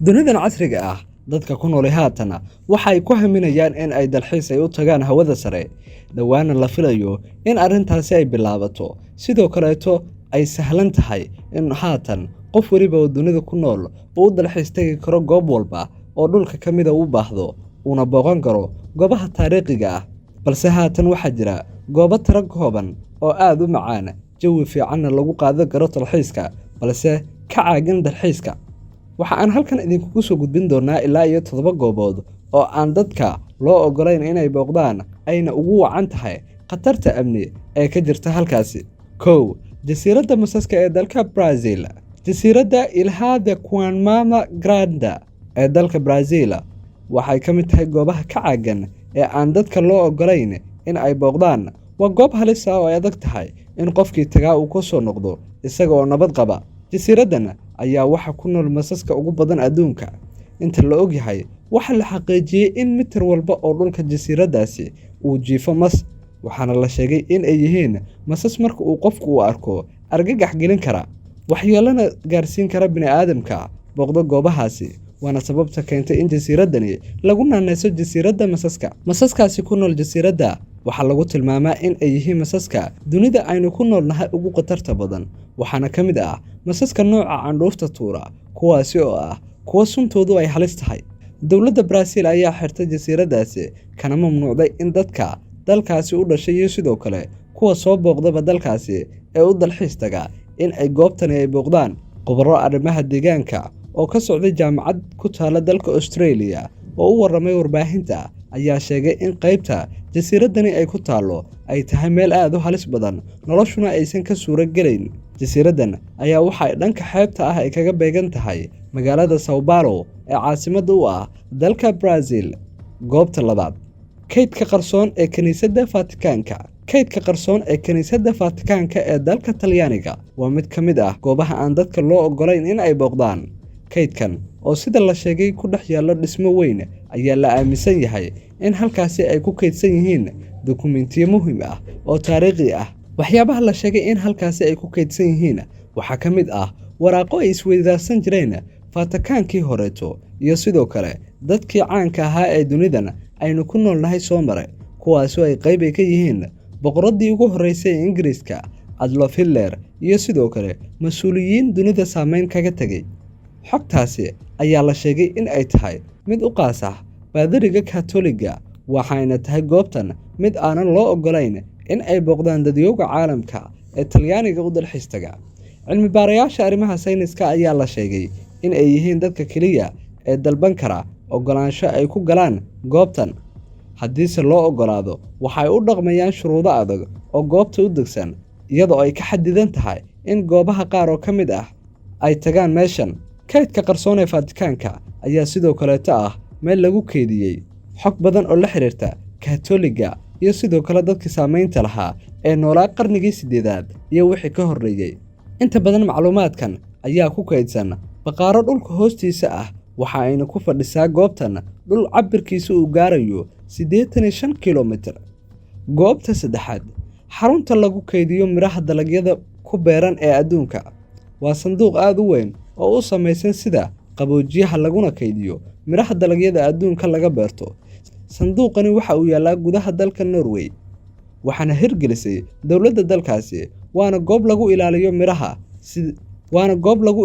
Dunidan casriga ah, dadka ku noolay haatana waxa ay ku haminayaan in ay dalxiis ay u tagaan hawada sare, dhowaana la filayo in arrintaasi ay bilaabato. Sidoo kaleeto ay sahlan tahay in haatan qof weliba oo dunida ku nool uu u dalxiis tagi karo goob walba oo dhulka ka mida u baahdo, uuna booqan karo goobaha taariikhiga ah. Balse haatan waxaa jira goobo tiro kooban oo aad u macaan, jawi fiicanna lagu qaadan karo dalxiiska, balse ka caagan dalxiiska. Waxa aan halkan idinkugu soo gudbin doonaa ilaa iyo 7 goobood oo aan dadka loo oggolayn inay booqdaan, ayna ugu wacan tahay khatarta amni ee ka jirta halkaasi. 1. Jasiiradda masaska ee dalka Brazil. Jasiiradda Ilha da Queimada Grande ee dalka Brazil waxay ka mid tahay goobaha ka caagan ee aan dadka loo oggolayn in ay booqdaan. Waa goob halis ah oo ay adag tahay in qofkii tagaa uu ka soo noqdo isaga oo nabad qaba. Jasiiraddan ayaa waxaa ku nool masaska ugu badan adduunka. Inta la og yahay, waxaa la xaqiijiyay in mitir walba oo dhulka jasiiraddaasi uu jiifo mas, waxaana la sheegay in ay yihiin masas marka uu qofku u arko argagax gelin kara, waxyeelana gaarsiin kara bini'aadamka booqda goobahaasi. Waana sababta keentay in jasiiraddani lagu naanayso jasiiradda masaska. Masaskaasi ku nool jasiiradda waxaa lagu tilmaamaa in ay yihiin masaska dunida aynu ku noolnahay ugu khatarta badan, waxaana ka mid ah masaska nooca candhuufta tuura, kuwaasi oo ah kuwo suntoodu ay halis tahay. Dowladda Brazil ayaa xirtay jasiiraddaasi, kana mamnuucday in dadka dalkaasi u dhashay iyo sidoo kale kuwa soo booqdaba dalkaasi ee u dalxiis taga in ay goobtani ay booqdaan. Khubaro arrimaha deegaanka oo ka socday jaamacad ku taalla dalka Australia oo u warramay warbaahinta ayaa sheegay in qaybta jasiiraddani ay ku taallo ay tahay meel aad u halis badan, noloshuna aysan ka suuro gelayn. Jasiiraddan ayaa waxa ay dhanka xeebta ah ay kaga beegan tahay magaalada Sao Paulo ee caasimadda u ah dalka Brazil. Goobta labaad, kaydka qarsoon ee kiniisadda Faatikaanka. Kaydka qarsoon ee kiniisadda Faatikaanka ee dalka Talyaaniga waa mid ka mid ah goobaha aan dadka loo oggolayn in ay booqdaan. Kaydkan oo sida la sheegay ku dhex yaallo dhismo weyn ayaa la aaminsan yahay in halkaasi ay ku kaydsan yihiin dukumiintiyo muhiim ah oo taariikhi ah. Waxyaabaha la sheegay in halkaasi ay ku kaydsan yihiin waxaa ka mid ah waraaqo ay isweydaarsan jireen Faatikaankii horeeto iyo sidoo kale dadkii caanka ahaa ee dunidan aynu ku noolnahay soo maray, kuwaasoo ay qayb ay ka yihiin boqoraddii ugu horreysay ee Ingiriiska, Adolf Hitler, iyo sidoo kale mas'uuliyiin dunida saameyn kaga tegay. Xogtaasi ayaa la sheegay in ay tahay mid u qaas ah baadariga Katoliga, waxayna tahay goobtan mid aanan loo oggolayn in ay booqdaan dadyowga caalamka ee Talyaaniga u dalxiis taga. Cilmi baarayaasha arrimaha sayniska ayaa la sheegay in ay yihiin dadka keliya ee dalban kara oggolaansho ay ku galaan goobtan. Haddiise loo oggolaado, waxa ay u dhaqmayaan shuruudo adag oo goobta u degsan, iyadoo ay ka xadidan tahay in goobaha qaar oo ka mid ah ay tagaan meeshan. Kaydka qarsoon ee Faatikaanka ayaa sidoo kaleeto ah meel lagu keydiyey xog badan oo la xiriirta Katoliga iyo sidoo kale dadkii saameynta lahaa ee noolaa qarnigii 8aad iyo wixii ka horreeyay. Inta badan macluumaadkan ayaa ku kaydsan bakhaarro dhulka hoostiisa ah, waxa ayna ku fadhisaa goobtan dhul cabbirkiisu uu gaarayo 85 kiiloomitir. Goobta saddexaad, xarunta lagu kaydiyo miraha dalagyada ku beeran ee adduunka. Waa sanduuq aad u weyn oo u samaysan sida qaboojiyaha, laguna kaydiyo miraha dalagyada adduunka laga beerto. Sanduuqani waxa uu yaallaa gudaha dalka Norway, waxaana hirgelisay dowladda dalkaasi, waana goob lagu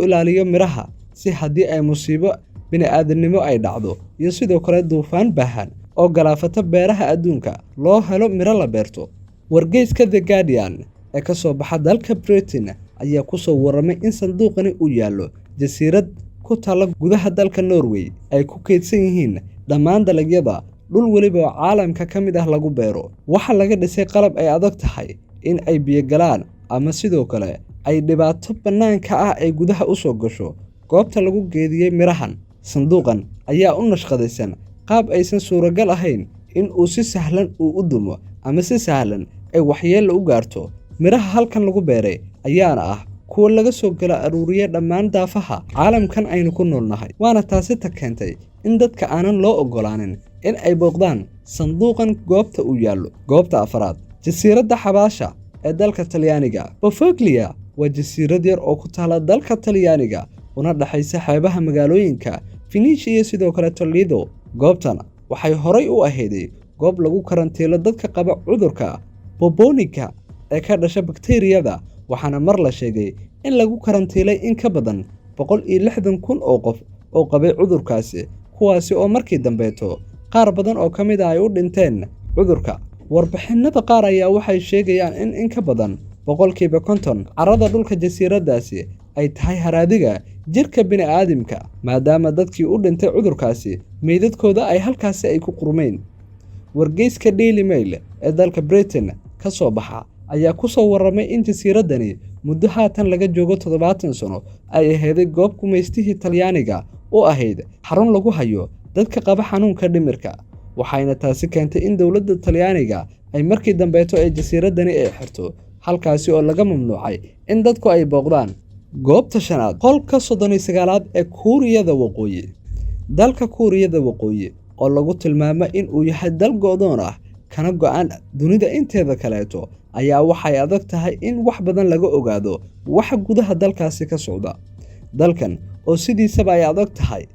ilaaliyo miraha si haddii ay musiibo bini'aadanimo ay dhacdo iyo sidoo kale duufaan baahan oo galaafata beeraha adduunka, loo helo miro la beerto. Wargeyska The Guardian ee ka soo baxa dalka Britain ayaa ku soo warramay in sanduuqani uu yaallo jasiirad ku taalla gudaha dalka Norway, ay ku kaydsan yihiin dhammaan dalagyada dhul weliba oo caalamka ka mid ah lagu beero. Waxaa laga dhisay qalab ay adag tahay in ay biyo galaan ama sidoo kale ay dhibaato bannaanka ah ay gudaha u soo gasho goobta lagu keydiyey mirahan. Sanduuqan ayaa u nashqadaysan qaab aysan suuragal ahayn in uu si sahlan uu u dumo ama si sahlan ay waxyeello u gaarto. Miraha halkan lagu beeray ayaana ah kuwo laga soo kala aruuriyay dhammaan daafaha caalamkan aynu ku noolnahay, waana taasi ta keentay in dadka aanan loo oggolaanin in ay booqdaan sanduuqan goobta uu yaallo. Goobta afraad, jasiiradda xabaasha ee dalka Talyaaniga. Poveglia waa jasiirad yar oo ku taalla dalka Talyaaniga, una dhaxaysa xeebaha magaalooyinka Finish iyo sidoo kaleeto Lido. Goobtan waxay horay u ahayday goob lagu karantiilo dadka qaba cudurka bubonika ee ka dhasha bakteeriyada, waxaana mar la sheegay in lagu karantiilay in ka badan 160,000 oo qof oo qabay cudurkaasi, kuwaasi oo markii dambeeto qaar badan oo ka mid ah ay u dhinteen cudurka. Warbixinada qaar ayaa waxay sheegayaan in ka badan 50% carrada dhulka jasiiraddaasi ay tahay haraadiga jirka bini'aadamka, maadaama dadkii u dhintay cudurkaasi meydadkooda ay halkaasi ay ku qurmeen. Wargeyska Daily Mail ee dalka Britain ka soo baxa ayaa ku soo warramay in jasiiraddani muddo haatan laga joogo 70 sano ay ahayday goob gumaystihii Talyaaniga u ahayd xarun lagu hayo dadka qaba xanuunka dhimirka, waxayna taasi keentay in dowladda Talyaaniga ay markii dambeeto ee jasiiraddani ay xirto, halkaasi oo laga mamnuucay in dadku ay booqdaan. Goobta shanaad, qolka 39aad ee Kuuriyada Waqooyi. Dalka Kuuriyada Waqooyi oo lagu tilmaamo in uu yahay dal go'doon ah kana go'an dunida inteeda kaleeto ayaa waxay adag tahay in wax badan laga ogaado waxa gudaha dalkaasi ka socda. Dalkan oo sidiisaba ay adag tahay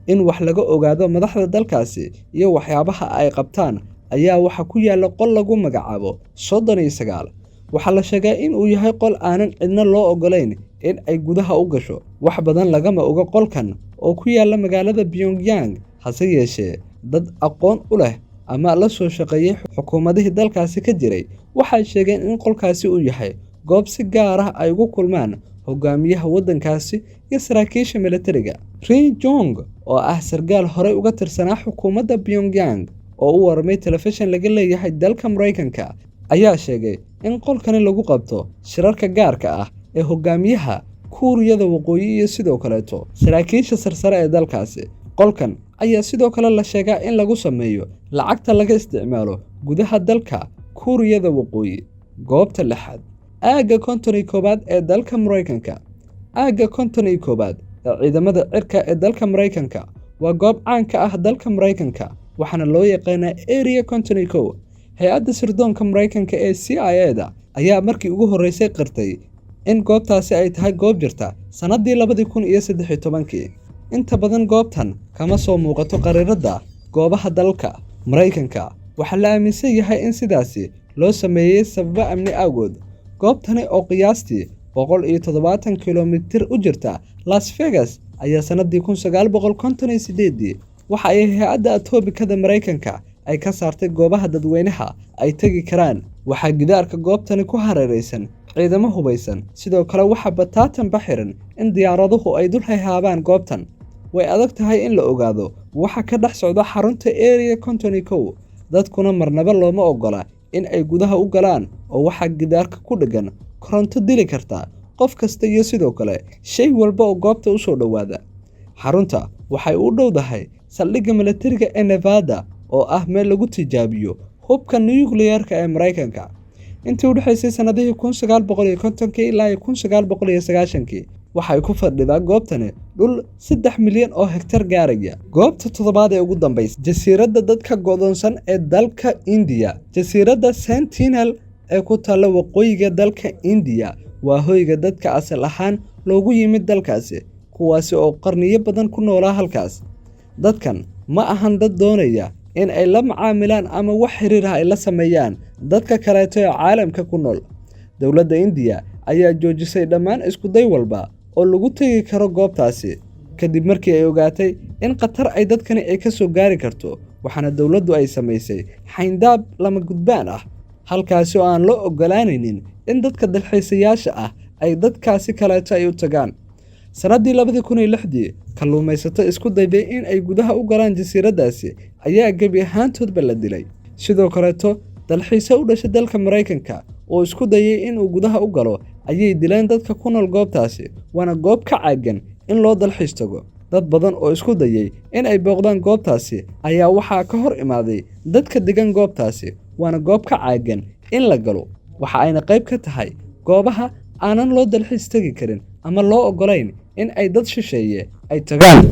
in wax laga ogaado madaxda dalkaasi iyo waxyaabaha ay qabtaan ayaa waxa ku yaalla qol lagu magacaabo 39. Waxaa la sheegaa in uu yahay qol aanan cidna loo oggolayn in ay gudaha u gasho. Wax badan lagama oga qolkan oo ku yaalla magaalada Pyongyang, hase yeeshee dad aqoon u leh ama la soo shaqeeyay xukuumadihii dalkaasi ka jiray waxay sheegeen in qolkaasi uu yahay goob si gaar ah ay ugu kulmaan hogaamiyaha waddankaasi iyo saraakiisha militariga. Ri Jong oo ah sarkaal horey uga tirsanaa xukuumadda Pyongyang oo u warramay telefishin laga leeyahay dalka Mareykanka ayaa sheegay in qolkani lagu qabto shirarka gaarka ah ee hogaamiyaha Kuuriyada Waqooyi iyo sidoo kaleeto saraakiisha sarsare ee dalkaasi. Qolkan ayaa sidoo kale la sheegaa in lagu sameeyo lacagta laga isticmaalo gudaha dalka Kuuriyada Waqooyi. Goobta lixaad, aagga 51aad ee dalka Mareykanka. Aagga 51aad ee ciidamada cirka ee dalka Mareykanka waa goob caan ka ah dalka Mareykanka, waxaana loo yaqaanaa Area 51. Hay'adda sirdoonka Mareykanka ee CIA-da ayaa markii ugu horreysay qirtay in goobtaasi ay tahay goob jirta sanadii 2013-kii. Inta badan goobtan kama soo muuqato khariidadda goobaha dalka Mareykanka. Waxaa la aaminsan yahay in sidaasi loo sameeyay sababo amni awgood. Goobtani oo qiyaastii 170 kiiloomitir u jirta Las Vegas ayaa sanadii 1958-dii waxa ay hay'adda atoomikada Mareykanka ay ka saartay goobaha dadweynaha ay tagi karaan. Waxaa gidaarka goobtani ku hareeraysan ciidamo hubeysan, sidoo kale waxaa bataatanba xiran in diyaaraduhu ay dul heehaabaan goobtan. Way adag tahay in la ogaado waxa ka dhex socda xarunta Area 51, dadkuna marnaba looma oggola in ay gudaha u galaan oo waxaa gidaarka ku dheggan koronto dili karta qof kasta iyo sidoo kale shay walba oo goobta u soo dhowaada. Xarunta waxay u dhowdahay saldhigga militariga ee Nevada oo ah meel lagu tijaabiyo hubka nukliyeerka ee Mareykanka. Intii u dhaxaysay sanadihii 1950-kii ilaa 1990-kii waxay ku fadhidaa goobtani dhul 3 milyan oo hektar gaaraya. Goobta toddobaad ee ugu dambeysa, jasiiradda dadka go'doonsan ee dalka Indiya. Jasiiradda Sentinel ee ku taalla waqooyiga dalka Indiya waa hoyga dadka asal ahaan loogu yimid dalkaasi, kuwaasi oo qarniyo badan ku noolaa halkaas. Dadkan ma ahan dad doonaya in ay la macaamilaan ama wax xiriir ah ay la sameeyaan dadka kaleeto ee caalamka ku nool. Dowladda Indiya ayaa joojisay dhammaan isku day walba oo lagu tegi karo goobtaasi kadib markii ay ogaatay in khatar ay dadkani ay ka soo gaari karto, waxaana dowladdu ay samaysay xayndaab lama gudbaan ah, halkaasi oo aan loo oggolaanaynin in dadka dalxiisayaasha ah ay dadkaasi kaleeto ay u tagaan. Sanadii 2006-dii, kalluumaysato isku dayday in ay gudaha u galaan jasiiraddaasi ayaa gebi ahaantoodba la dilay. Sidoo kaleeto, dalxiise u dhashay dalka Mareykanka oo isku dayay in uu gudaha u galo ayay dileen dadka ku nool goobtaasi, waana goob ka caagan in loo dalxiis tago. Dad badan oo isku dayay in ay booqdaan goobtaasi ayaa waxaa ka hor imaaday dadka degan goobtaasi, waana goob ka caagan in la galo. Waxa ayna qayb ka tahay goobaha aanan loo dalxiis tagi karin ama loo oggolayn in ay dad shisheeye ay tagaan.